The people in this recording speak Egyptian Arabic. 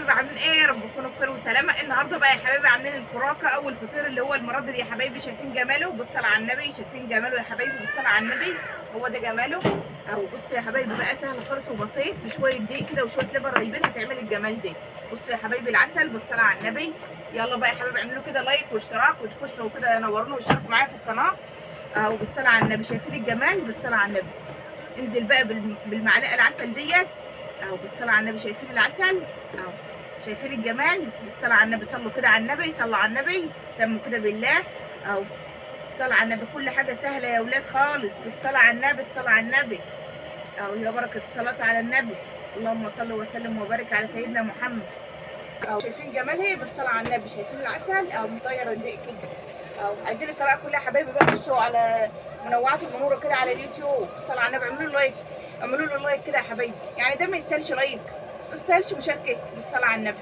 حبايبي، عاملين ايه؟ يا رب تكونوا بخير وسلامه. النهارده بقى يا حبايبي عاملين الفراكه او الفطير اللي هو المردد يا حبايبي. شايفين جماله؟ بالصلاة على النبي. شايفين جماله يا حبايبي؟ بالصلاة على النبي. هو ده جماله اهو. بصوا يا حبايبي بقى، سهل خالص وبسيط، بشوية دقيق كده وشوية لبن رايبين هتعمل الجمال ده. بصوا يا حبايبي العسل، بالصلاة على النبي. يلا بقى يا حبايبي اعملوا كده like واشتراك، وتخشوا كده نورونا واشتركوا معايا في القناة اهو. بالصلاة على النبي. شايفين الجمال؟ بالصلاة على النبي. انزل بقى بالمعلقه العسل ديت اهو. بالصلاة على النبي. شايفين العسل اهو؟ شايفين الجمال؟ بالصلاة على النبي. صلوا كده على النبي، صلوا على النبي، سموا كده بالله اهو. الصلاة على النبي. كل حاجة سهلة يا ولاد خالص. بالصلاة على النبي، الصلاة على النبي اهو. يا بركة الصلاة على النبي. اللهم صل وسلم وبارك على سيدنا محمد اهو. شايفين جمالها؟ بالصلاة على النبي. شايفين العسل اهو؟ مطير الدقيق كده اهو. عايزين الطريقة كلها يا حبايبي بقى، خشوا على منوعات المنورة كده على اليوتيوب. بالصلاة على النبي. اعملوا like، اعملوا له like كده يا حبايبي. يعني ده ما يستاهلش like، ما يستاهلش مشاركة. بالصلاة على النبي.